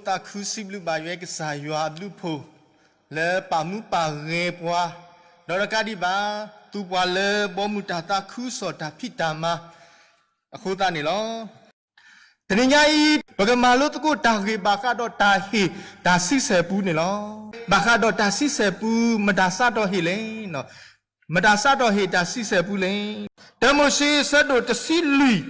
သးခုစံးဘျုးဘၣ်ယွၤကစၢ်ယွၤအဘျုးအဖှိၣ် လၢပာ်မူပာ်ဂဲၤပှၤ, ဒီးတကးဒံးဘၣ် သူပှၤလၢဘီမုၢ်တၢ်သးခုကစီၣ်တၢ်ဖံးတၢ်မၤအဃိသတးန့ၣ်လီၤ. တနံၤညါအံၤ ပကမၤလိသကိးတၢ်ဂ့ၢ်ဘၣ်ဃးဒီးတၢ်ဟ့ၣ်တၢ်ဆံဆဲၣ်ပူန့ၣ်လီၤ. ဘၣ်ဃးဒီးတၢ်ဆံဆဲၣ်ပူ မတၤစးထီၣ်ဟ့ၣ်လဲၣ်. မတၤစးထီၣ်ဟ့ၣ်တၢ်ဆံဆဲၣ်ပူလဲၣ်. တၢမိၤၡ့ဆၢဒိၣ်တဆံလွံၢ်,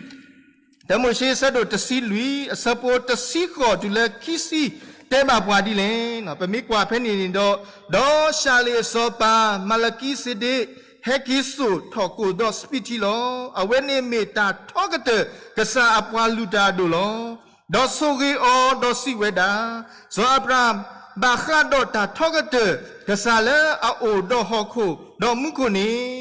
တၢမိၤၡ့ဆၢဒိၣ်တဆံလွံၢ် အဆၢဖိတဆံဃိးတုၤလၢခံဆံ တဲဘၣ်ပှၤဒ်လဲၣ်. ပမ့ၢ်ကွၢ်ဖဲန့ၣ်န့ၣ်ဒီး, ဒီးၡၤလ့ၣ်အစီၤပၤ မၤလကံစ့ဒ့း ဟဲက့ၤစိာ်ထီၣ်ကိၣ်ဒီးစပံးထံလီၤ. အဝဲန့ၣ်မ့ၢ်တၢ်ထီကတၢၢ်ကစၢ်အပှၤလုၢ်တၢ်အဒိၣ်လီၤ. ဒီးဆိၣ်ဂ့ၤအီၤဒီးစံးဝဲဒၣ်, စီၤအၤဘြၤဟၣ်, ဘၣ်ဃးဒီးတၢ်ထီကတၢၢ် ကစၢ်လၢအအိၣ်ဒီးဟီၣ်ခိၣ်ဒီးမူခိၣ်န့ၣ်,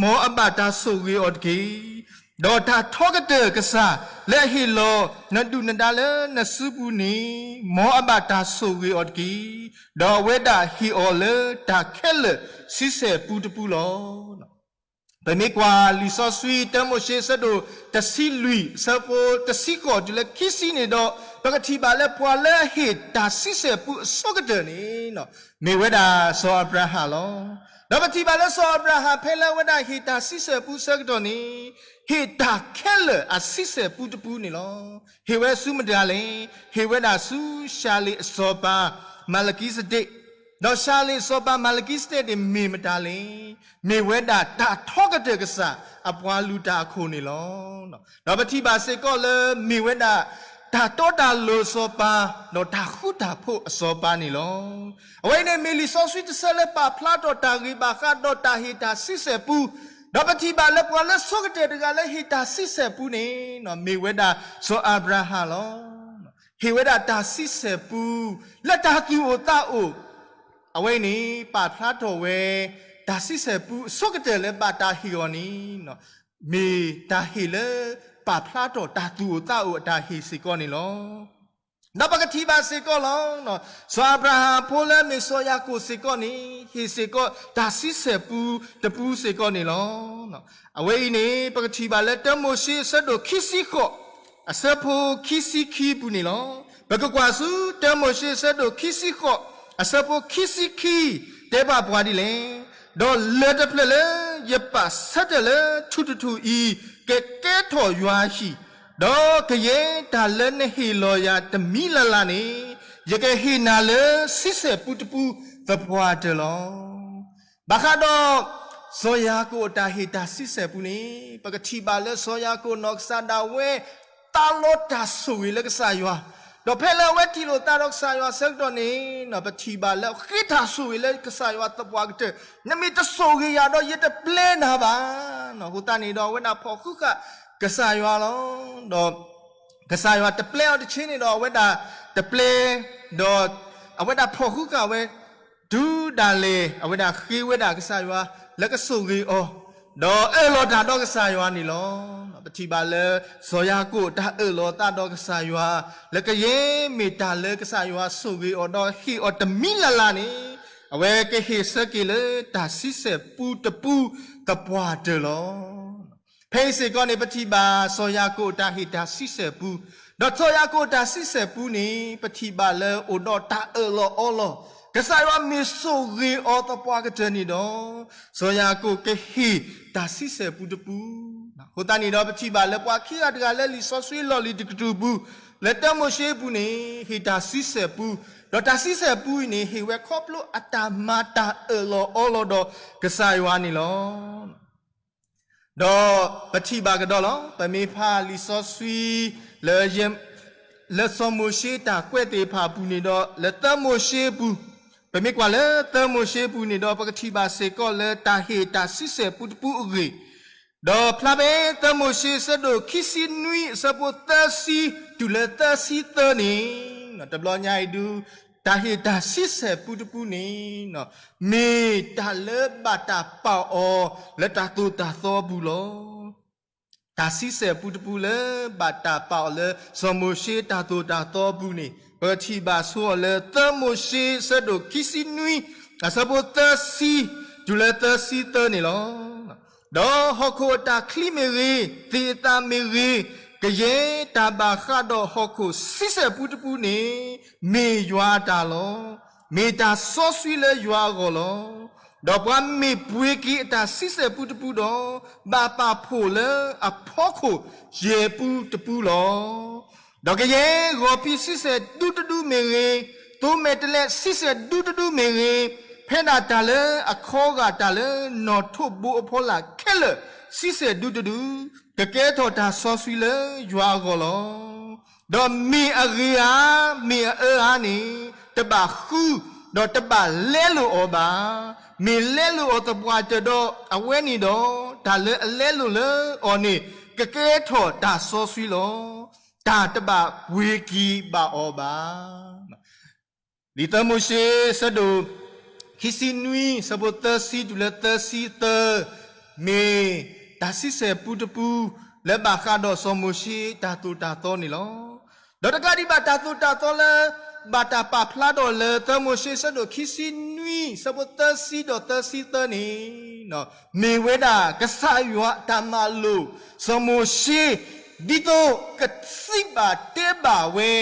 မ်အဘၣ်တၢ်ဆိၣ်ဂ့ၤအီၤတက့ၢ်. ဒီးတၢ်ထီကတၢၢ်ကစၢ်လၢအဟ့ၣ်လီၤ နဒုၣ်နဒါလၢနစုပူၤန့ၣ်, မ်အဘၣ်တၢ်ဆိၣ်ဂ့ၤအီၤတက့ၢ်. ဒီးအဝဲဒၣ်ဟ့ၣ်အီၤလၢတၢ်ခဲလၢာ်ဆံဆဲၣ်ပူတပူလီၤ. ပမ့ၢ်ကွၢ်လံာ်စီဆှံ တၢမိၤၡ့ဆၢဒိၣ်တဆံလွံၢ် အဆၢဖိတဆံဃိးတုၤလၢခံဆံန့ၣ်ဒီး, ပကထံၣ်ဘၣ်လၢပှၤလၢအဟ့ၣ်တၢ်ဆံဆဲၣ်ပူအဆိကတၢၢ်န့ၣ်, မ့ၢ်ဝဲဒၣ်စီၤအၤဘြၤဟၣ်လီၤ. ဒီးပထံၣ်ဘၣ်လၢစီၤအၤဘြၤဟၣ်ဖဲလၢအဝဲဒၣ်ဟ့ၣ်တၢ်ဆံဆဲၣ်ပူအဆၢကတီၢ်န့ၣ်, ဟ့ၣ်တၢ်ခဲလၢာ်အဆံဆဲၣ်ပူတပူန့ၣ်လီၤ. ဟ့ၣ်ဝဲဆူမတၤတဂၤလဲၣ်. ဟ့ၣ်ဝဲဒၣ်ဆူၡၤလ့ၣ်အစီၤပၤ မၤလကံစဒ့း, ဒီးၡၤလ့ၣ်အစီၤပၤမၤလကံစဒ့းန့ၣ်မ့ၢ်မတၤလဲၣ်. မ့ၢ်ဝဲဒၣ်တၢ်ထီကတၢၢ်ကစၢ်အပှၤလုၢ်တၢ်အခိၣ်န့ၣ်လီၤ. ဒီးပထံၣ်ဘၣ်စ့ၢ်ကီးလၢမ့ၢ်ဝဲဒၣ် တၢ်တီတၢ်လိၤအစီၤပၤ, ဒီးတၢ်ဃူတၢ်ဖိးအစီၤပၤန့ၣ်လီၤ. အဝဲအံၤန့ၣ်မ့ၢ်လံာ်စီဆှံတဆၢလၢပာ်ဖျါထီၣ်တၢ်ဂ့ၢ်ဘၣ်ဃးဒီးတၢ်ဟ့ၣ်တၢ်ဆံဆဲၣ်ပူ, ဒီးပထံၣ်ဘၣ်လၢပှၤလၢအဆိကတၢၢ်တဂၤလၢဟ့ၣ်တၢ်ဆံဆဲၣ်ပူန့ၣ်, မ့ၢ်ဝဲဒၣ်စီၤအၤဘြၤဟၣ်လီၤ. ဟ့ၣ်ဝဲဒၣ်တၢ်ဆံဆဲၣ်ပူ လၢတၢ်သူၣ်အိၣ်သးအိၣ်, အဝဲအံၤန့ၣ် ပာ်ဖျါထီၣ်ဝဲ တၢ်ဆံဆဲၣ်ပူအဆိကတၢၢ်လၢဘၣ်တၢ်ဟ့ၣ်အီၤန့ၣ်, မ့ၢ်တၢ်ဟ့ၣ်လၢပာ်ဖျါထီၣ်တၢ်သူၣ်အိၣ်သးအိၣ်အတၢ်ဟ့ၣ်စ့ၢ်ကီးန့ၣ်လီၤ. ဒီးပကထံၣ်ဘၣ်စ့ၢ်ကီးလီၤ. စီၤအၤဘြၤဟၣ်အဖိလၢအမ့ၢ်စီၤယၤကိာ်စ့ၢ်ကီးန့ၣ် ဟ့ၣ်စ့ၢ်ကီးတၢ်ဆံဆဲၣ်ပူတပူစ့ၢ်ကီးန့ၣ်လီၤ. အဝဲအံၤန့ၣ် ပကထံၣ်ဘၣ်လၢတၢမိၤၡ့အဆၢဒိၣ်ခံဆံဃိး အဆၢဖိခံဆံခံအပူၤန့ၣ်လီၤ. ပကကွၢ်ဆူတၢမိၤၡ့အဆၢဒိၣ်ခံဆံဃိး အဆၢဖိခံဆံခံ တဲဘၣ်ပှၤဒ်လဲၣ်. ဒီးလၢၢ်တဖျၢၣ်လၢယပာ်ဆၢထၢၣ်လၢထူၣ်တထူၣ်အံၤ ကကဲထီၣ်ယွၤအဟံၣ်, ဒီးကယဲၢ်တၢ်လၢနဟ့ၣ်လီၤယၤတမံၤလၢ်လၢ်န့ၣ်, ယကဟ့ၣ်နၤလၢဆံဆဲၣ်ပူတပူသပှၢ်တၢၢ်လီၤ. ဘၣ်ဃးဒီး စီၤယၤကိာ်အတၢ်ဟ့ၣ်တၢ်ဆံဆဲၣ်ပူန့ၣ်, ပကထံၣ်ဘၣ်လၢစီၤယၤကိာ်နီၢ်ကစၢ်ဒၣ်ဝဲ သးလီတၢ်ဆိၣ်ဂ့ၤလၢကစၢ်ယွၤ, ဒီးဖဲလၢအဝဲထံၣ်လိာ်သးဒီးကစၢ်ယွၤအဆၢကတီၢ်န့ၣ်, ပထံၣ်ဘၣ်လၢအဃ့တၢ်ဆိၣ်ဂ့ၤလၢကစၢ်ယွၤသပှၢ်ကတၢၢ်, နမ့ၢ်တဆိၣ်ဂ့ၤယၤဒီးယတပျဲနၤဘၣ်. အဃိသတးန့ၣ်ဒီးအဝဲဒၣ်ဖီၣ်ဃုဃာ်ကစၢ်ယွၤလီၤ. ဒီး ကစၢ်ယွၤတပျဲအီၤတဆ့န့ၣ်ဒီး အဝဲဒၣ်တပျဲ, ဒီးအဝဲဒၣ်ဖီၣ်ဃုဃာ်ဝဲ, တုၤဒၣ်လဲာ် အဝဲဒၣ်ဃ့ဝဲဒၣ်ကစၢ်ယွၤ လၢကဆိၣ်ဂ့ၤအီၤ, ဒီးအၢၣ်လီၤတၢ်ဒီးကစၢ်ယွၤန့ၣ်လီၤ. ပထံၣ်ဘၣ်လၢ စီၤယၤကိာ်တၢ်အၢၣ်လီၤအသးဒီးကစၢ်ယွၤ, လၢကယဲၢ်မ့ၢ်တၢ်လၢကစၢ်ယွၤဆိၣ်ဂ့ၤအီၤဒီးဟ့ၣ်အီၤတမံၤလၢ်လၢ်န့ၣ်, အဝဲကဟ့ၣ်ဆၢက့ၤလၢတၢ်ဆံဆဲၣ်ပူတပူသပှၢ်တၢၢ်လီၤ. ဖဲအံၤစ့ၢ်ကီးန့ၣ် ပထံၣ်ဘၣ်စီၤယၤကိာ်အတၢ်ဟ့ၣ်တၢ်ဆံဆဲၣ်ပူ, ဒီးစီၤယၤကိာ်အတၢ်ဆံဆဲၣ်ပူန့ၣ် ပထံၣ်ဘၣ်လၢအိၣ်ဒီးတၢ်အၢၣ်လီၤအီလီၤ, ကစၢ်ယွၤမ့ၢ်ဆိၣ်ဂ့ၤအီၤသပှၢ်ကတၢၢ်န့ၣ်ဒီး, စီၤယၤကိာ်ကဟ့ၣ်တၢ်ဆံဆဲၣ်ပူတပူ. အဃိသတးန့ၣ်ဒီး ပထံၣ်ဘၣ်လၢပှၤခံဂၤတဂၤလၢလံာ်စီဆှံလီၢ်လံၤတကတြူၢ်ပူၤ, လၢတၢမိၤၡ့အပူၤန့ၣ် ဟ့ၣ်တၢ်ဆံဆဲၣ်ပူ, ဒီးတၢ်ဆံဆဲၣ်ပူအံၤန့ၣ် ဟ့ၣ်ဝဲခီဖျိအတၢ်မၤတၢ်အၢၣ်လီၤအီလီၤဒီးကစၢ်ယွၤန့ၣ်လီၤ. ဒီးပထံၣ်ဘၣ်ကဒီးလီၤ. ပမ့ၢ်ဖးလံာ်စီဆှံ လၢ လၢစီၤမိၤၡ့တၢ်ကွဲးသ့ၣ်တဖၣ်အပူၤန့ၣ်ဒီး လၢသၢမိၤၡ့အပူၤ, ပမ့ၢ်ကွၢ်လၢသၢမိၤၡ့အပူၤန့ၣ်ဒီး ပကထံၣ်ဘၣ်စ့ၢ်ကီးလၢတၢ်ဟ့ၣ်တၢ်ဆံဆဲၣ်ပူတပူအဂ့ၢ်, ဒီးဖျါဖဲသၢမိၤၡ့အဆၢဒိၣ်ခံဆံနွံအဆၢဖိသၢဆံတုၤလၢသၢဆံသၢန့ၣ်, တဘျီညါအံၤဒုး တၢ်ဟ့ၣ်တၢ်ဆံဆဲၣ်ပူတပူန့ၣ် မ့ၢ်တၢ်လၢဘၣ်တၢ်ပာ်အီၤလၢတၢ်သိၣ်တၢ်သီအပူၤလီၤ. တၢ်ဆံဆဲၣ်ပူတပူလၢဘၣ်တၢ်ပာ်အီၤလၢစီၤမိၤၡ့တၢ်သိၣ်တၢ်သီအပူၤန့ၣ် ပကထံၣ်ဘၣ်ဆိအီၤလၢသၢမိၤၡ့အဆၢဒိၣ်ခံဆံနွံ အဆၢဖိသၢဆံတုၤလၢသၢဆံသၢန့ၣ်လီၤ. ဒီးဟီၣ်ခိၣ်အတၢ်ချံမ့ၢ်ဂ့ၤ, သ့ၣ်အသၣ်မ့ၢ်ဂ့ၤ, ကယဲၢ်တၢ်ဘၣ်ဃးဒီးဟီၣ်ခိၣ်ဆံဆဲၣ်ပူတပူန့ၣ် မ့ၢ်ယွၤအတၢ်လီၤ. မ့ၢ်တၢ်စီဆှံလၢယွၤအဂီၢ်လီၤ. ဒီးပှၤမ့ၢ်ပှ့ၤက့ၤအတၢ်ဆံဆဲၣ်ပူတပူဒီး, ဘၣ်ပာ်ဖှိၣ်လၢအဖီခိၣ်ယဲၢ်ပူတပူလီၤ. ဒီးကယဲၢ်ဂီၤဖံဆံဆဲၣ်ဒူတဒူမ့ၢ်ဂ့ၤ, သိမဲာ်တဲးလဲးဆံဆဲၣ်ဒူတဒူမ့ၢ်ဂ့ၤ, ဖဲဒၣ်တၢ်လၢအခီဂာ်တၢ်လၢနီၣ်ထိးဘိအဖီလာ်ခဲလၢာ် ဆံဆဲၣ်ဒူတဒူ, ကကဲထီၣ်တၢ်စီဆှံလၢယွၤအဂီၢ်လီၤ. ဒီးမ့ၢ်အဂ့ၤဧါ, မ့ၢ်အအၢဧါန့ၣ် တဘၣ်ဃု, ဒီးတဘၣ်လဲလိာ်အီၤဘၣ်. မ့ၢ်လဲလိာ်အီၤသပှၢ်တၢၢ်ဒီးအဝဲန့ၣ်ဒီး, တၢ်လၢအလဲလိာ်လၢအီၤန့ၣ် ကကဲထီၣ်တၢ်စီဆှံလီၤ. တၢ်တဘၣ်ပှ့ၤက့ၤဘၣ်အီၤဘၣ်. လံာ်သၢမိၤၡ့ ဆၢဒိၣ်ခံဆံနွံ ဆၢဖိသၢဆံတုၤလၢသၢဆံသၢ, မ့ၢ်တၢ်ဆံဆဲၣ်ပူတပူ လၢဘၣ်ဃးဒီးစီၤမိၤၡ့တၢ်သိၣ်တၢ်သီန့ၣ်လီၤ. ဒီးတကးဒံးဘၣ်တၢ်သိၣ်တၢ်သီလၢ ဘၣ်တၢ်ပာ်ဖျါထီၣ်လၢသၢမိၤၡ့ ဆၢဒိၣ်ခံဆံနွံ ဆၢဖိသၢဆံဒီးသၢဆံသၢန့ၣ် မ့ၢ်ဝဲဒၣ်ကစၢ်ယွၤအတၢ်မၤလိာ် စီၤမိၤၡ့ ဒ်သိးကစံးဘၣ်တဲဘၣ်ဝဲ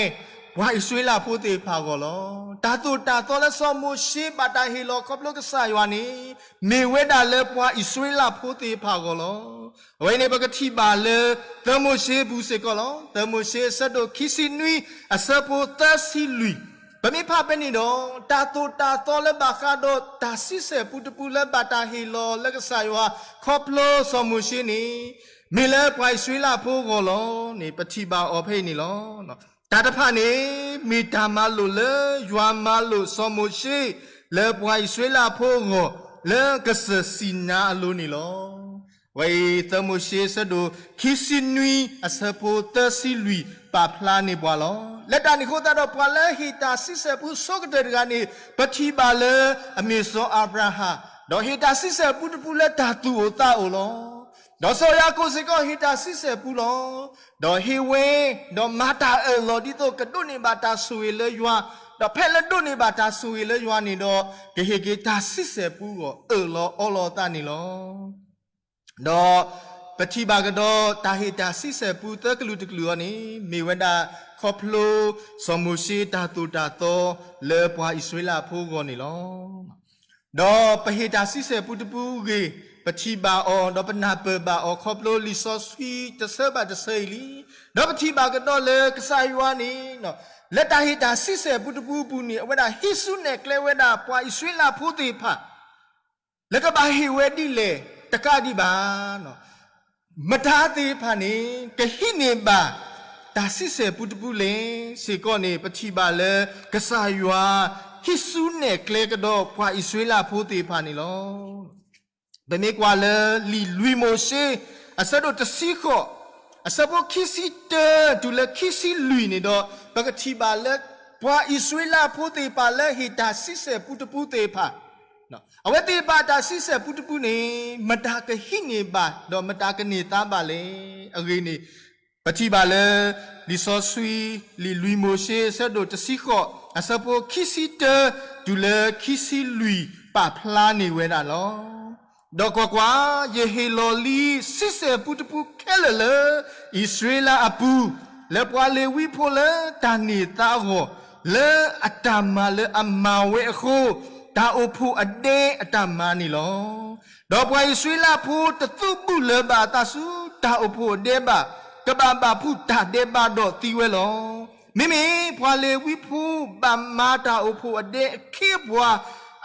ပှၤအံၣ်စရ့လးဖိသ့ၣ်တဖၣ်အဂီၢ်လီၤ. တၢ်သိၣ်တၢ်သီလၢစီၤမိၤၡ့ဘၣ်တၢ်ဟ့ၣ်လီၤခီဖျိကစၢ်ယွၤန့ၣ် မ့ၢ်ဝဲဒၣ်လၢပှၤအံၣ်စရ့လးဖိသ့ၣ်တဖၣ်အဂီၢ်လီၤ. အဝဲန့ၣ် ပကထံၣ်ဘၣ်လၢ သၢမိၤၡ့အပူၤစ့ၢ်ကီးလီၤ. သၢမိၤၡ့ ဆၢဒိၣ်ခံဆံနွံ အဆၢဖိသၢဆံလွံၢ်, ပမ့ၢ်ဖးဖဲန့ၣ်ဒီး တၢ်သိၣ်တၢ်သီလၢဘၣ်ဃးဒီးတၢ်ဆံဆဲၣ်ပူတပူလၢဘၣ်တၢ်ဟ့ၣ်လီၤလၢကစၢ်ယွၤ ခီဖျိစီၤမိၤၡ့န့ၣ် မ့ၢ်လၢပှၤအံၣ်စရ့လးဖိအဂီၢ်လီၤန့ၣ် ပထံၣ်ဘၣ်အီၤဖဲအံၤန့ၣ်လီၤ. တၢ်တဖၣ်န့ၣ် မ့ၢ်တၢ်မၤလိာ်လၢယွၤမၤလိာ်စီၤမိၤၡ့ လၢပှၤအံၣ်စရ့လးဖိအဂီၢ် လၢကစၢၢ်စံၤနါအလိၤန့ၣ်လီၤ. အဝဲအံၤ သၢမိၤၡ့ ဆၢဒိၣ်ခံဆံနွံ အဆၢဖိသၢဆံလွံၢ် ပာ်ဖျါန့ၢ်ပှၤလီၤ. လၢတၢ်န့ၣ်အဃိသတးဒီး ပှၤလၢဟ့ၣ်တၢ်ဆံဆဲၣ်ပူဆိကတၢၢ်တဂၤန့ၣ် ပထံၣ်ဘၣ်လၢအမ့ၢ်စီၤအၤဘြၤဟၣ်, ဒီးဟ့ၣ်တၢ်ဆံဆဲၣ်ပူတပူလၢတၢ်သူၣ်အိၣ်သးအိၣ်လီၤ. ဒီးစီၤယၤကိာ်စ့ၢ်ကီးဟ့ၣ်တၢ်ဆံဆဲၣ်ပူလီၤ. ဒီးဟ့ၣ်ဝဲ, ဒီးမၤတၢ်အၢၣ်လီၤဒ်သိးကဒိးန့ၢ်ဘၣ်တၢ်ဆိၣ်ဂ့ၤလၢယွၤ, ဒီးဖဲလၢဒိးန့ၢ်ဘၣ်တၢ်ဆိၣ်ဂ့ၤလၢယွၤန့ၣ်ဒီး ကဟ့ၣ်က့ၤတၢ်ဆံဆဲၣ်ပူအဂီၢ် အၢၣ်လီၤအီလီၤအသးန့ၣ်လီၤ. ဒီးပထံၣ်ဘၣ်ကဒီး တၢ်ဟ့ၣ်တၢ်ဆံဆဲၣ်ပူသၢကလုာ်တကလုာ်အံၤန့ၣ် မ့ၢ်ဝဲဒၣ်ခီဖျိ စီၤမိၤၡ့တၢ်သိၣ်တၢ်သီလၢပှၤအံၣ်စရ့လးဖိအဂီၢ်န့ၣ်လီၤ. ဒီးပဟ့ၣ်တၢ်ဆံဆဲၣ်ပူတပူအဂ့ၢ် ပထံၣ်ဘၣ်အီၤ ဒီးပနၢ်ပၢၢ်ဘၣ်အီၤခီဖျိလံာ်စီဆှံတဆၢဘၣ်တဆၢအံၤလံ. ဒီးပထံၣ်ဘၣ်ကဒီးလၢကစၢ်ယွၤန့ၣ် လၢတၢ်ဟ့ၣ်တၢ်ဆံဆဲၣ်ပူတပူအပူၤန့ၣ် အဝဲဒၣ်ဟံးစုနဲၣ်ကျဲဝဲဒၣ်ပှၤအံၣ်စရ့လးဖိသ့ၣ်တဖၣ် လၢကဘၣ်ဟ့ၣ်ဝဲဒ်လဲၣ်တကးဒံးဘၣ်. မတၤသ့ၣ်တဖၣ်န့ၣ် ကဟံးန့ၢ်ဘၣ် တၢ်ဆံဆဲၣ်ပူတပူလဲၣ်စ့ၢ်ကီးန့ၣ် ပထံၣ်ဘၣ်လၢ ကစၢ်ယွၤ ဟံးစုနဲၣ်ကျဲကဒီးပှၤအံၣ်စရ့လးဖိသ့ၣ်တဖၣ်န့ၣ်လီၤ. ပမ့ၢ်ကွၢ်လၢလံာ်လွံၢ်မိၤၡ့ အဆၢဒိၣ်တဆံဃိး အဆၢဖိခံဆံတၢတုၤလၢခံဆံလွံၢ်န့ၣ်ဒီး ပကထံၣ်ဘၣ်လၢ ပှၤအံၣ်စရ့လးဖိသ့ၣ်တဖၣ်လၢဟ့ၣ်တၢ်ဆံဆဲၣ်ပူတပူသ့ၣ်တဖၣ် အဝဲသ့ၣ်တဖၣ်အတၢ်ဆံဆဲၣ်ပူတပူန့ၣ် မတၤကဟံးန့ၢ်ဘၣ် ဒီးမတၤကန့ၢ်သါဘၣ်လဲၣ်အဂ့ၢ်န့ၣ် ပထံၣ်ဘၣ်လၢ လံာ်စီဆှံ လံာ်လွံၢ်မိၤၡ့ အဆၢဒိၣ်တဆံဃိး အဆၢဖိခံဆံတၢ တုၤလၢခံဆံလွံၢ် ပာ်ဖျါန့ၢ်ဝဲဒၣ်လီၤ. ဒီးကွၢ်ကွၢ်, ယဟ့ၣ်လီၤလံ ဆံဆဲၣ်ပူတပူခဲလၢာ်လၢ အံၣ်စရ့လးအပူၤ, လၢပှၤလ့ၤဝံဖိလၢတၢ်န့ၢ်သါအဂီၢ်, လၢအတၢ်မၤလၢအမၤဝဲအဃိ, တၢ်အိၣ်ဖှိၣ်အဒဲအတၢ်မၤန့ၣ်လီၤ. ဒီးပှၤအံၣ်စရ့လးဖိတသူဘူးလၢၤဘၣ်အသးဆူတၢ်အိၣ်ဖှိၣ်အဒဲဘၣ်, ကဘၣ်ဘၣ်ဖှူးတၢ်ဒဲးဘးဒီးသံဝဲလီၤ. မ့မ့ၢ်ပှၤလ့ၤဝံဖိဘၣ်မၤတၢ်အိၣ်ဖှိၣ်အဒဲအခ့အပှၤ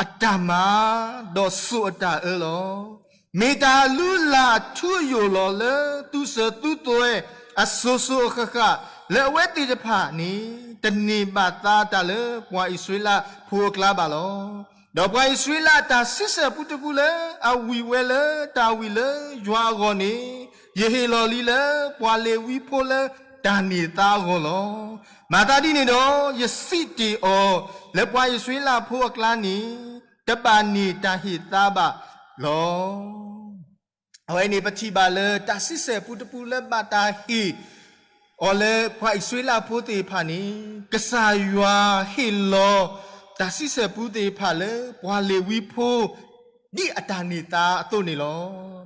အတၢ်မၤ, ဒီးစိာ်အတၢ်အၢလီၤ. မ့ၢ်တၢ်အလုၢ်အလၢ်အထူအယိာ်လီၤလၢ သူၣ်စၢၤသူၣ်သွဲၣ်အစိၤစိၤအဃၣ်ဃၣ် လၢအဝဲသ့ၣ်တဖၣ်န့ၣ် တန့ၢ်ဘၣ်သါတၢ်လၢပှၤအံၣ်စရ့လးဖိအကျါဘၣ်လီၤ. ဒီးပှၤအံၣ်စရ့လးအတၢ်ဆံဆဲၣ်ပူတပူလၢ အဝံၣ်ဝဲလၢတၢ်ဝံၣ်လၢယွၤအဂီၢ်န့ၣ် ယဟ့ၣ်လီၤလံလၢပှၤလ့ၤဝံဖိလၢတၢ်န့ၢ်သါအဂီၢ်လီၤ. မၤသးဒ်န့ၣ်ဒီး ယစံးတ့ၢ်အီၤလၢပှၤအံၣ်စရ့လးဖိအကျါန့ၣ် တဘၣ်န့ၢ်တၢ်ဟ့ၣ်သါဘၣ်လီၤ. အဝဲန့ၣ်ပထံၣ်ဘၣ်လၢတၢ်ဆံဆဲၣ်ပူတပူလၢဘၣ်တၢ်ဟ့ၣ်အီၤလၢပှၤအံၣ်စရ့လးဖိသ့ၣ်တဖၣ်န့ၣ် ကစၢ်ယွၤဟ့ၣ်လီၤတၢ်ဆံဆဲၣ်ပူသ့ၣ်တဖၣ်လၢပှၤလ့ၤဝံဖိ ဒ်အတၢ်န့ၢ်သါအသိးန့ၣ်လီၤ.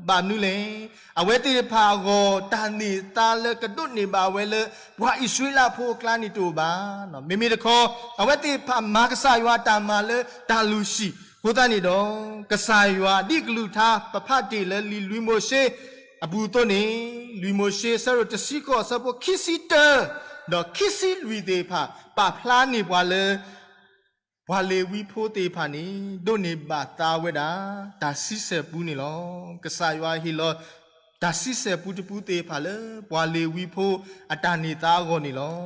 ဘၣ်မနုၤလဲၣ်, အဝဲသ့ၣ်တဖၣ်အဂီၢ် တၢ်န့ၢ်သါလၢကဒိးန့ၢ်ဘၣ်ဝဲလၢ ပှၤအံၣ်စရ့လးဖိအကျါန့ၣ်တအိၣ်ဘၣ်. မ့မ့ၢ်တခီ အဝဲသ့ၣ်တဖၣ်မၤကစၢ်ယွၤအတၢ်မၤလၢတၢ်လုၢ်ဟံၣ်အဃိသတးန့ၣ်ဒီး ကစၢ်ယွၤဒ်ကလုၢ်ကထါ ပဖးတ့ၢ်လၢလံာ်လွံၢ်မိၤၡ့အပူၤအသိးန့ၣ်, လွံၢ်မိၤၡ့အဆၢဒိၣ်တဆံဃိး အဆၢဖိခံဆံတၢ ဒီးခံဆံလွံၢ်သ့ၣ်တဖၣ် ပာ်ဖျါန့ၢ်ပှၤလၢ ပှၤလ့ၤဝံဖိသ့ၣ်တဖၣ်န့ၣ် ဒိးန့ၢ်ဘၣ်သါဝဲဒၣ် တၢ်ဆံဆဲၣ်ပူန့ၣ်လီၤ. ကစၢ်ယွၤဟ့ၣ်လီၤ တၢ်ဆံဆဲၣ်ပူတပူသ့ၣ်တဖၣ်လၢ ပှၤလ့ၤဝံဖိအတၢ်န့ၢ်သါအဂီၢ်န့ၣ်လီၤ.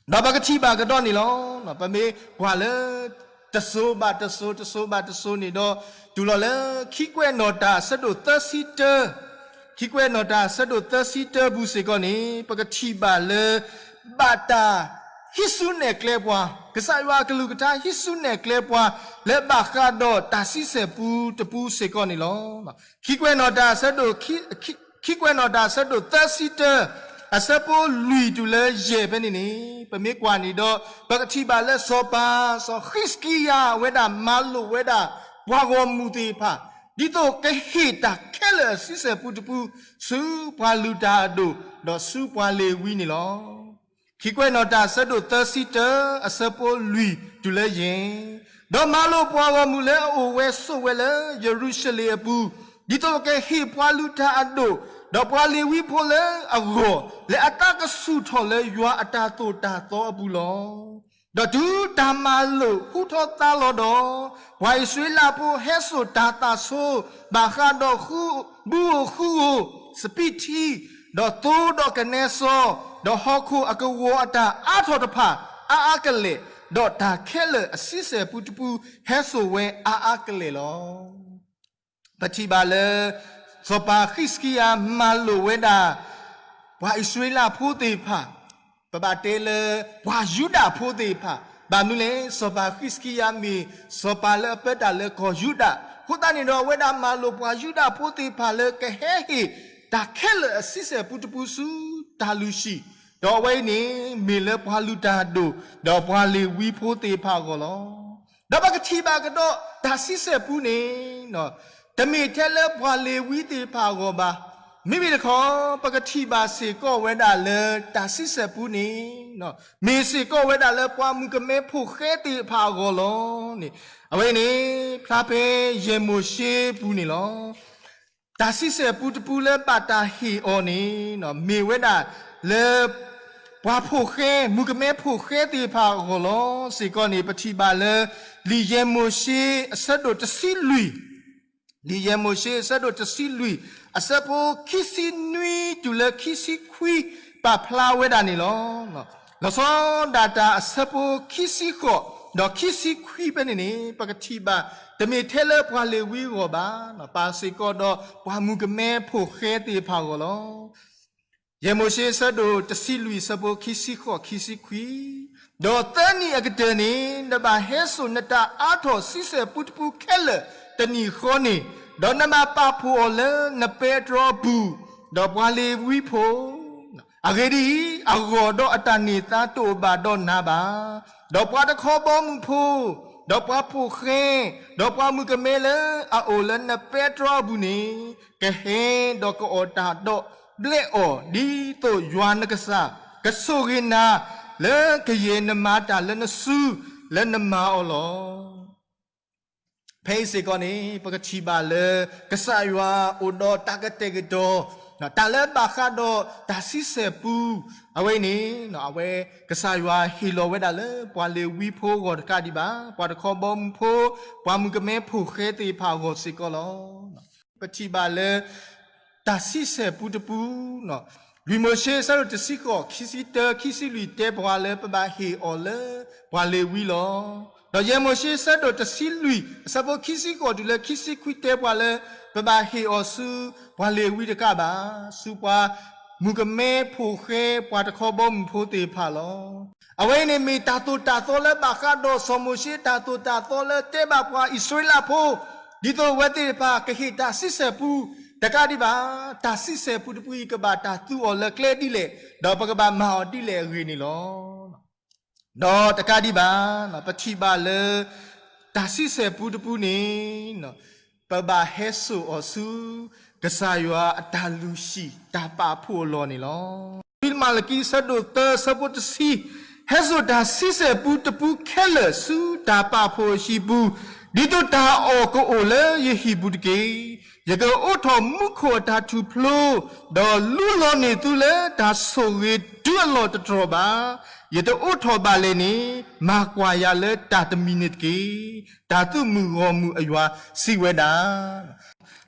ဒီးပကထံၣ်ဘၣ်ကဒီးန့ၣ်လီၤ. ပမ့ၢ်ကွၢ်လၢ တစိၤဘၣ်တစိၤ တစိၤဘၣ်တစိၤန့ၣ်ဒီး တုၤလီၤလၢ ခံကွဲးနီၣ်တၢ်အဆၢဒိၣ်သၢဆံတၢ, ခံကွဲးနီၣ်တၢ်အဆၢဒိၣ်သၢဆံတၢပူၤစ့ၢ်ကီးန့ၣ် ပကထံၣ်ဘၣ်လၢ ဘၣ်တၢ်ဟံးစုနဲၣ်ကျဲပှၤ, ကစၢ်ယွၤအကလုၢ်ကထါဟံးစုနဲၣ်ကျဲပှၤ လၢဘၣ်ဃးဒီးတၢ်ဆံဆဲၣ်ပူတပူစ့ၢ်ကီးန့ၣ်လီၤ. ခံကွဲးနီၣ်တၢ်အဆၢဒိၣ် ခံကွဲးနီၣ်တၢ်အဆၢဒိၣ်သၢဆံတၢ အဆၢဖိလွံၢ်တုၤလၢယဲၢ်ဖဲန့ၣ်န့ၣ် ပမ့ၢ်ကွၢ်န့ၣ်ဒီး ပကထံၣ်ဘၣ်လၢစီၤပၤ စီၤဃံးစကံယၤဝဲဒၣ်မၤလိာ်ဝဲဒၣ် ပှၤဂီၢ်မုၢ်သ့ၣ်တဖၣ် ဒ်သိးကဟ့ၣ်တၢ်ခဲလၢာ်အဆံဆဲၣ်ပူတပူ ဆူပှၤလုၢ်တၢ်အဒိၣ် ဒီးဆူပှၤလ့ၤဝံန့ၣ်လီၤ. ခံကွဲးနီၣ်တၢ်အဆၢဒိၣ်သၢဆံတၢ အဆၢဖိလွံၢ်တုၤလၢယဲၢ်, ဒီးမၤလိာ်ပှၤဂီၢ်မုၢ်လၢအအိၣ်ဝဲဆိးဝဲလၢယရူၤၡလ့ၣ်အပူၤ, ဒ်သိးကဟ့ၣ်ပှၤလုၢ်တၢ်အဒိၣ် ဒီးပှၤလ့ၤဝံဖိလၢအဂီၢ် လၢအသးကဆူၣ်ထီၣ်လၢယွၤအတၢ်သိၣ်တၢ်သီအပူၤလီၤ. ဒီးတုၤတၢ်မၤလိာ်ဟူထီၣ်သါလီၤဒီး, ပှၤအံၣ်စရ့လးဖိဟဲစိာ်တၢ်သၣ်ဆိ ဘၣ်ဃးဒီး ဘူဧိၤဃုဧိၤ, စပံးထံ, ဒီးသိဒီးကနဲစီ, ဒီးဟီၣ်ခိၣ်အကဝီၤအတၢ်အါထီၣ်တဖၣ် အါအါကလဲာ်, ဒီးတၢ်ခဲလၢာ်အဆံဆဲၣ်ပူတပူ ဟဲစိာ်ဝဲအါအါကလဲာ်လီၤ. ပထံၣ်ဘၣ်လၢ စီၤပၤဃံးစကံယၤမၤလိာ်ဝဲဒၣ် ပှၤအံၣ်စရ့လးဖိသ့ၣ်တဖၣ်, ပဘၣ်တဲလၢ ပှၤယူဒၤဖိသ့ၣ်တဖၣ်, ဘၣ်မနုၤလဲၣ်, စီၤပၤဃံးစကံယၤမ့ၢ် စီၤပၤလၢအပၢတၢ်လၢကီၢ်ယူဒၤ, အဃိသတးန့ၣ်ဒီး အဝဲဒၣ်မၤလိာ်ပှၤယူဒၤဖိသ့ၣ်တဖၣ်လၢကဟဲဟ့ၣ် တၢ်ခဲလၢာ်အဆံဆဲၣ်ပူတပူဆူတၢ်လုၢ်ဟံၣ်, ဒီးအဝဲအံၤန့ၣ် မ့ၢ်လၢပှၤလုၢ်တၢ်အဒိၣ် ဒီးပှၤလ့ၤဝံဖိသ့ၣ်တဖၣ်အဂီၢ်လီၤ. ဒီးပကထံၣ်ဘၣ်ကဒီးတၢ်ဆံဆဲၣ်ပူန့ၣ် တမ့ၢ်ထဲလၢပှၤလ့ၤဝံသ့ၣ်တဖၣ်အဂီၢ်ဘၣ်. မ့မ့ၢ်တခီ ပကထံၣ်ဘၣ်စ့ၢ်ကီးဝဲဒၣ်လၢတၢ်ဆံဆဲၣ်ပူန့ၣ် မ့ၢ်စ့ၢ်ကီးဝဲဒၣ်လၢပှၤမုၣ်ကမဲဖိဃဲသ့ၣ်တဖၣ်အဂီၢ်လီၤန့ၣ်, အဝဲန့ၣ် ဖျါဖဲယဲၢ်မိၤၡ့ပူၤန့ၣ်လီၤ. တၢ်ဆံဆဲၣ်ပူတပူလၢဘၣ်တၢ်ဟ့ၣ်အီၤန့ၣ် မ့ၢ်ဝဲဒၣ်လၢ ပှၤဖိဃဲ မုၣ်ကမဲဖိဃဲသ့ၣ်တဖၣ်အဂီၢ်လီၤ. စ့ၢ်ကီးန့ၣ် ပထံၣ်ဘၣ်လၢ လံာ်ယဲၢ်မိၤၡ့အဆၢဒိၣ်တဆံလွံၢ်, လံာ်ယဲၢ်မိၤၡ့အဆၢဒိၣ်တဆံလွံၢ် အဆၢဖိခံဆံနွံတုၤလၢခံဆံခွံ ပာ်ဖျါဝဲဒၣ်န့ၣ်လီၤ. လီၤဆီဒၣ်တၢ်အဆၢဖိခံဆံဃိး ဒီးခံဆံခွံဖဲန့ၣ်န့ၣ် ပကထံၣ်ဘၣ် တမ့ၢ်ထဲလၢပှၤလ့ၤဝံအဂီၢ်ဘၣ်, ပာ်စ့ၢ်ကီးဒီးပှၤမုၣ်ကမဲဖိဃဲသ့ၣ်တဖၣ်အဂီၢ်လီၤ. ယဲၢ်မိၤၡ့အဆၢဒိၣ်တဆံလွံၢ် အဆၢဖိခံဆံဃိး ခံဆံခွံ, ဒီးသၢနံၣ်အကတၢၢ်န့ၣ် နဘၣ်ဟဲစိာ်နတၢ်အါထီၣ်ဆံဆဲၣ်ပူတပူခဲလၢာ်တနံၣ်ဃီန့ၣ်, ဒီးနဘၣ်ပာ်ဖှိၣ်အီၤလၢနပဲတြီအပူၤ, ဒီးပှၤလ့ၤဝံဖိ အဂ့ၢ်ဒ်အံၤ, အဂီၢ်ဒီးအတၢ်န့ၢ်သါတအိၣ်ဘၣ်ဒီးနၤဘၣ်. ဒီးပှၤတခီဘီမုၢ်ဖိ, ဒီးပှၤဖိဃဲ, ဒီးပှၤမုၣ်ကမဲလၢအအိၣ်လၢနပဲတြီအပူၤန့ၣ်, ကဟဲဒီးကအီၣ်တၢ်ဒီးဘျဲးအီၤ ဒ်သိးယွၤနကစၢ် ကဆိၣ်ဂ့ၤနၤ လၢကယဲၢ်နမၤတၢ်လၢနစုလၢနမၤအီၤလီၤ. ဖဲအံၤစ့ၢ်ကီးန့ၣ် ပကထံၣ်ဘၣ်လၢ ကစၢ်ယွၤအိၣ်ဒီးတၢ်ကတဲာ်ကတီၤ တၢ်လၢဘၣ်ဃးဒီးတၢ်ဆံဆဲၣ်ပူ, အဝဲအံၤန့ၣ် အဝဲကစၢ်ယွၤဟ့ၣ်လီၤဝဲဒၣ်လၢ ပှၤလ့ၤဝံဖိအဂီၢ်တကးဒံးဘၣ်, ပှၤတခီဘီမုၢ်ဖိ, ပှၤမုၣ်ကမဲဖိဃဲသ့ၣ်တဖၣ်အဂီၢ်စ့ၢ်ကီးလီၤ. ပထံၣ်ဘၣ်လၢ တၢ်ဆံဆဲၣ်ပူတပူ, လွံၢ်မိၤၡ့အဆၢဒိၣ်တဆံဃိး ခံဆံတၢ ခံဆံလွံၢ်တဲပှၤလၢပဘၣ်ဟ့ၣ်အီၤလၢပှၤလ့ၤဝံလီၤ. ဒီးယဲၢ်မိၤၡ့အဆၢဒိၣ်တဆံလွံၢ် အဆၢဖိခံဆံဃိးတုၤလၢခံဆံခွံတဲပှၤလၢ ပဘၣ်ဟ့ၣ်အီၤဆူပှၤလ့ၤဝံတကးဘၣ်, ဆူပှၤမုၣ်ကမဲဖိဃဲ ပှၤတခီဘီမုၢ်ဖိသ့ၣ်တဖၣ်လီၤ. အဝဲအံၤန့ၣ်မ့ၢ်တၢ်သိၣ်တၢ်သီလၢဘၣ်ဃးဒီးစီၤမိၤၡ့တၢ်သိၣ်တၢ်သီလၢတဲဘၣ်ပှၤအံၣ်စရ့လးဖိ, ဒ်သိးအဝဲသ့ၣ်တဖၣ်ကဟ့ၣ်တၢ်ဆံဆဲၣ်ပူတကးဒံးဘၣ်, တၢ်ဆံဆဲၣ်ပူတပူအံၤကဘၣ်တၢ်သူအီၤလၢကျဲဒ်လဲၣ်, ဒီးပကဘၣ်မၤအီၤဒ်လဲၣ်အဂ့ၢ်န့ၣ်လီၤ. ဒီးတကးဒံးဘၣ်, ပထံၣ်ဘၣ်လၢ တၢ်ဆံဆဲၣ်ပူတပူန့ၣ် ပဘၣ်ဟဲစိာ်အီၤဆူ ကစၢ်ယွၤအတၢ်လုၢ်ဟံၣ်တၢ်ပာ်ဖှိၣ်အလီၢ်န့ၣ်လီၤ. လံာ်မၤလကံအဆၢဒိၣ်သၢအဆၢဖိတဆံ, ဟဲစိာ်တၢ်ဆံဆဲၣ်ပူတပူခဲလၢာ်ဆူတၢ်ပာ်ဖှိၣ်အဟံၣ်ပူၤ, ဒ်သိးတၢ်အီၣ်ကအိၣ်လၢယဟံၣ်ပူၤတက့ၢ်. ယကအိးထီၣ်မူခိၣ်အတၢ်ထူၣ်ဖျိ, ဒီးလူလီၤန့ၢ်သုလၢတၢ်ဆိၣ်ဂ့ၤတုၤအလီၢ်တတြီၢ်ဘၣ်. ယတအိးထီၣ်ဘၣ်လဲၣ်န့ၣ်, မၤကွၢ်ယၤလၢတၢ်တမံၤန့ၣ်တက့ၢ်. တၢ်သုးမုၢ်ဂီၢ်မုၢ်အယွၤစံးဝဲဒၣ်.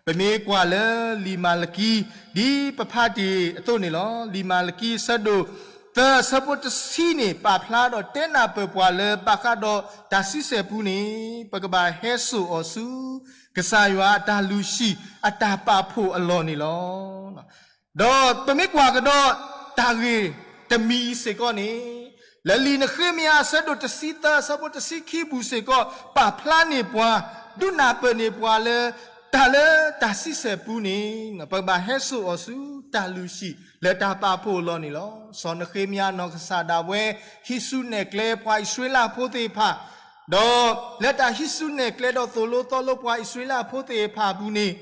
ပမ့ၢ်ကွၢ်လၢလံာ်မၤလကံ ဒ်ပဖးတ့ၢ်အသိးန့ၣ်လီၤ. လံာ်မၤလကံအဆၢဒိၣ်သၢအဆၢဖိတဆံန့ၣ် ပာ်ဖျါဒီးတဲနၢ်ပၢၢ်ပှၤလၢဘၣ်ဃးဒီးတၢ်ဆံဆဲၣ်ပူန့ၣ် ပကဘၣ်ဟဲစိာ်အီၤဆူ ကစၢ်ယွၤအတၢ်လုၢ်ဟံၣ်အတၢ်ပာ်ဖှိၣ်အလီၢ်န့ၣ်လီၤ. ဒီးပမ့ၢ်ကွၢ်ကဒီးတၢ်ဂ့ၢ်တမံၤအံၤစ့ၢ်ကီးန့ၣ်, လၢလံာ်နဃ့မယၤအဆၢဒိၣ်တဆံသၢအဆၢဖိတဆံခံပူၤစ့ၢ်ကီး ပာ်ဖျါန့ၢ်ပှၤ, ဒုးနၢ်ပၢၢ်န့ၢ်ပှၤလၢ တၢ်လၢတၢ်ဆံဆဲၣ်ပူန့ၣ် ပကဘၣ်ဟဲစိာ်အီၤဆူတၢ်လုၢ်ဟံၣ်လၢတၢ်ပာ်ဖှိၣ်အလီၢ်န့ၣ်လီၤ. စီၤနဃ့မယၤနီၢ်ကစၢ်ဒၣ်ဝဲ ဟံးစုနဲၣ်ကျဲပှၤအံၣ်စရ့လးဖိသ့ၣ်တဖၣ်, ဒီးလၢတၢ်ဟံးစုနဲၣ်ကျဲဒီးသိၣ်လိသီလိပှၤအံၣ်စရ့လးဖိသ့ၣ်တဖၣ်အပူၤန့ၣ်,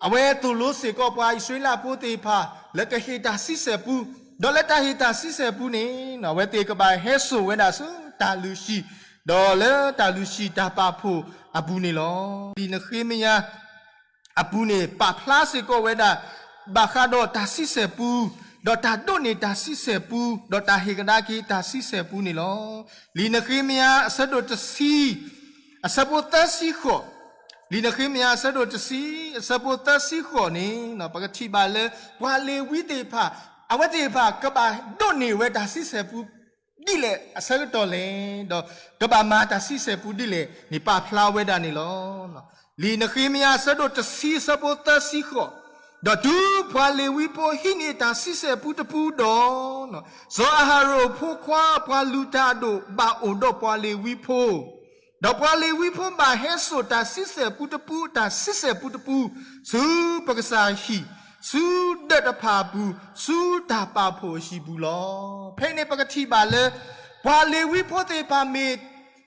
အဝဲသိၣ်လိစ့ၢ်ကီးပှၤအံၣ်စရ့လးဖိသ့ၣ်တဖၣ် လၢကဟ့ၣ်တၢ်ဆံဆဲၣ်ပူ, ဒီးလၢတၢ်ဟ့ၣ်တၢ်ဆံဆဲၣ်ပူန့ၣ် အဝဲသ့ၣ်ကဘၣ်ဟဲစိာ်ဝဲဒၣ်ဆူတၢ်လုၢ်ဟံၣ်, ဒီးလၢတၢ်လုၢ်ဟံၣ်တၢ်ပာ်ဖှိၣ်အပူၤန့ၣ်လီၤ. လံာ်နဃ့မယၤ အပူၤန့ၣ် ပာ်ဖျါစ့ၢ်ကီးဝဲဒၣ် ဘၣ်ဃးဒီးတၢ်ဆံဆဲၣ်ပူ, ဒီးတၢ်ဒိးန့ၢ်တၢ်ဆံဆဲၣ်ပူ, ဒီးတၢ်ဟ့ၣ်ကဒါက့ၤတၢ်ဆံဆဲၣ်ပူန့ၣ်လီၤ. လံာ်နဃ့မယၤအဆၢဒိၣ်တဆံ အဆၢဖိသၢဆံဃိး, လံာ်နဃ့မယၤအဆၢဒိၣ်တဆံ အဆၢဖိသၢဆံဃိးန့ၣ် ပကထံၣ်ဘၣ်လၢ ပှၤလ့ၤဝံသ့ၣ်တဖၣ် အဝဲသ့ၣ်တဖၣ်ကဘၣ်ဒိးန့ၢ်ဝဲတၢ်ဆံဆဲၣ်ပူ ဒ်လဲၣ်အဆၢကတီၢ်လဲၣ်, ဒီးကဘၣ်မၤတၢ်ဆံဆဲၣ်ပူဒ်လဲၣ်န့ၣ် ပာ်ဖျါဝဲဒၣ်န့ၣ်လီၤ. လံာ်နဃ့မယၤအဆၢဒိၣ်တဆံအဆၢဖိသၢဆံဃိး, ဒီးတုၤပှၤလ့ၤဝံဖိဟံးန့ၢ်တၢ်ဆံဆဲၣ်ပူတပူဒီး, စီၤအၤဟရိၣ်အဖိခွါပှၤလုၢ်တၢ်အဒိၣ်ဘၣ်အိၣ်ဒီးပှၤလ့ၤဝံဖိ ဒီးပှၤလ့ၤဝံဖိဘၣ်ဟဲစိာ်တၢ်ဆံဆဲၣ်ပူတပူ တၢ်ဆံဆဲၣ်ပူတပူ ဆူပကစၢ်ဟံၣ်, ဆူဒၢးတဖၣ်အပူၤ, ဆူတၢ်ပာ်ဖှိၣ်အဟံၣ်ပူၤလီၤ. ဖဲန့ၣ်ပကထံၣ်ဘၣ်လၢ ပှၤလ့ၤဝံဖိသ့ၣ်တဖၣ်မ့ၢ်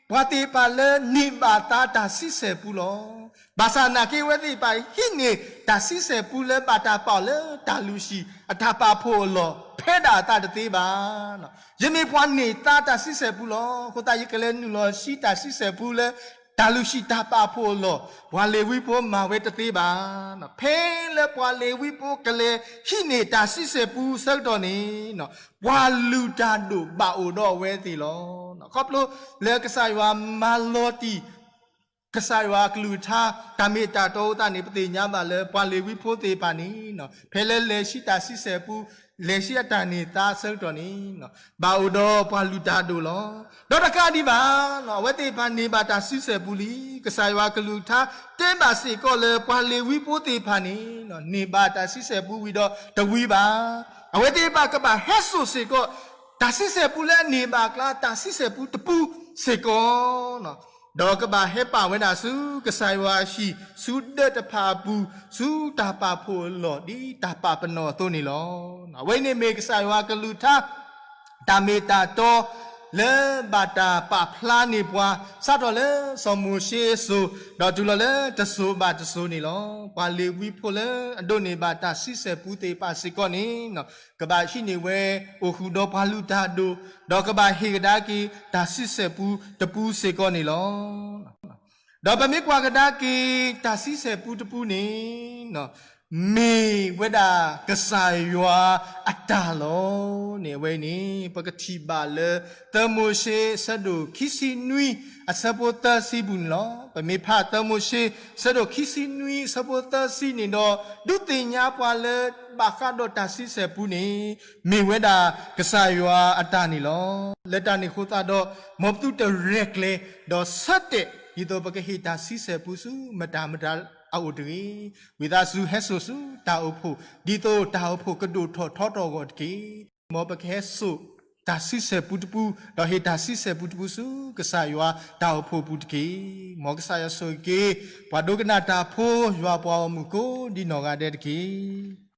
ပှၤသ့ၣ်တဖၣ်လၢန့ၢ်ဘၣ်သါတၢ်ဆံဆဲၣ်ပူလီၤ. ဘၣ်ဆၣ်နာ်က့အဝဲသ့ၣ်တဖၣ်ဟံးန့ၢ်တၢ်ဆံဆဲၣ်ပူလၢဘၣ်တၢ်ပာ်အီၤလၢတၢ်လုၢ်ဟံၣ်အတၢ်ပာ်ဖှိၣ်အလီၢ် ဖဲဒၣ်အသးတသ့ဘၣ်. ယမ့ၢ်ပှၤန့ၢ်သါတၢ်ဆံဆဲၣ်ပူလီၤ. အဃိသတးယကလဲၤနုာ်လီၤဆံးတၢ်ဆံဆဲၣ်ပူလၢ တၢ်လုၢ်ဟံၣ်တၢ်ပာ်ဖှိၣ်အလီၢ် ပှၤလ့ၤဝံဖိမၤဝဲတသ့ဘၣ်. ဖဲလၢပှၤလ့ၤဝံဖိကလဲၤဟံးန့ၢ်တၢ်ဆံဆဲၣ်ပူအဆၢကတီၢ်န့ၣ်, ပှၤလုၢ်တၢ်ဒိၣ်ဘၣ်အိၣ်ဒီးအဝဲသ့ၣ်လီၤ. ခီဖျိလၢကစၢ်ယွၤမၤလီၤတံၢ် ကစၢ်ယွၤအကလုၢ်ကထါ တၢ်မ့ၢ်တၢ်တီအဃိသတးန့ၣ် ပသ့ၣ်ညါဘၣ်လၢပှၤလ့ၤဝံဖိသ့ၣ်တဖၣ်န့ၣ် ဖဲလၢလဲၤဆံးတၢ်ဆံဆဲၣ်ပူ, လဲၤဆံးအတၢ်န့ၢ်သါအဆၢကတီၢ်န့ၣ် ဘၣ်အိၣ်ဒီးပှၤလုၢ်တၢ်ဒိၣ်လီၤ. ဒီးတကးဒံးဘၣ်, အဝဲသ့ၣ်တဖၣ်န့ၢ်ဘၣ်တၢ်ဆံဆဲၣ်ပူလံ. ကစၢ်ယွၤအကလုၢ်ကထါတဲဘၣ်စ့ၢ်ကီးလၢပှၤလ့ၤဝံဖိသ့ၣ်တဖၣ်န့ၣ် န့ၢ်ဘၣ်တၢ်ဆံဆဲၣ်ပူဝံၤဒီးတဝံၤဘၣ်. အဝဲသ့ၣ်တဖၣ်ကဘၣ်ဟဲစိာ်စ့ၢ်ကီး တၢ်ဆံဆဲၣ်ပူလၢအန့ၢ်ဘၣ်အကျါ တၢ်ဆံဆဲၣ်ပူတပူစ့ၢ်ကီး ဒီးကဘၣ်ဟဲပာ်ဝဲဒၣ်ဆူကစၢ်ယွၤအဟံၣ် ဆူဒၢးတဖၣ်အပူၤ ဆူတၢ်ပာ်ဖှိၣ်အလီၢ် ဒ်တၢ်ပာ်ပနီၣ်အသိးန့ၣ်လီၤ. အဝဲန့ၣ်မ့ၢ်ကစၢ်ယွၤအကလုၢ်ကထါ တၢ်မ့ၢ်တၢ်တီ လၢဘၣ်တၢ်ပာ်ဖျါန့ၢ်ပှၤ စးထီၣ်လၢစီၤမိၤၡ့အစိၤ ဒီးတုၤလီၤလၢတစိၤဘၣ်တစိၤန့ၣ်လီၤ. ပှၤလ့ၤဝံဖိလၢအဒိးန့ၢ်ဘၣ်တၢ်ဆံဆဲၣ်ပူသ့ၣ်တဖၣ်စ့ၢ်ကီးန့ၣ် ကဘၣ်ဟံးန့ၢ်ဝဲအိၣ်ဃုာ်ဒီးပှၤလုၢ်တၢ်ဒိၣ်, ဒီးကဘၣ်ဟ့ၣ်ကဒါက့ၤတၢ်ဆံဆဲၣ်ပူတပူစ့ၢ်ကီးန့ၣ်လီၤ. ဒီးပမ့ၢ်ကွၢ်ကဒါက့ၤ တၢ်ဆံဆဲၣ်ပူတပူန့ၣ် မ့ၢ်ဝဲဒၣ်ကစၢ်ယွၤအတၢ်လီၤန့ၣ် အဝဲန့ၣ် ပကထံၣ်ဘၣ်လၢ သၢမိၤၡ့ အဆၢဒိၣ်ခံဆံနွံ အဆၢဖိသၢဆံပူၤန့ၣ်လီၤ. ပမ့ၢ်ဖးသၢမိၤၡ့ အဆၢဒိၣ်ခံဆံနွံ အဆၢဖိသၢဆံန့ၣ်ဒီး ဒုးသ့ၣ်ညါပှၤလၢ ဘၣ်ဃးဒီးတၢ်ဆံဆဲၣ်ပူန့ၣ် မ့ၢ်ဝဲဒၣ်ကစၢ်ယွၤအတၢ်န့ၣ်လီၤ. လၢတၢ်န့ၣ်အဃိသတးဒီး မ်ပသုတရဲၣ်ကျဲၤ ဒီးဆၢတဲာ် ဒ်သိးပကဟ့ၣ်တၢ်ဆံဆဲၣ်ပူဆူ မတၤမတၤအအိၣ်တဂ့ၤ. ဝံသးစူၤဟဲစိာ်ဆူတၢ်အိၣ်ဖှိၣ် ဒ်သိးတၢ်အိၣ်ဖှိၣ်ကဒိၣ်ထီၣ်ထီထီၣ်အဂီၢ်တက့ၢ်. မ်ပကဟဲစိာ်တၢ်ဆံဆဲၣ်ပူတပူ, ဒီးဟ့ၣ်တၢ်ဆံဆဲၣ်ပူတပူဆူ ကစၢ်ယွၤတၢ်အိၣ်ဖှိၣ်ပူၤတက့ၢ်. မ်ကစၢ်ယွၤဆိၣ်ဂ့ၤက့ၤ ပှၤဒိကနၣ်တၢ်ဖိ ယွၤပှၤဂီၢ်မုၢ်ကိးဒ်နီၢ်ဂၤဒဲးတက့ၢ်.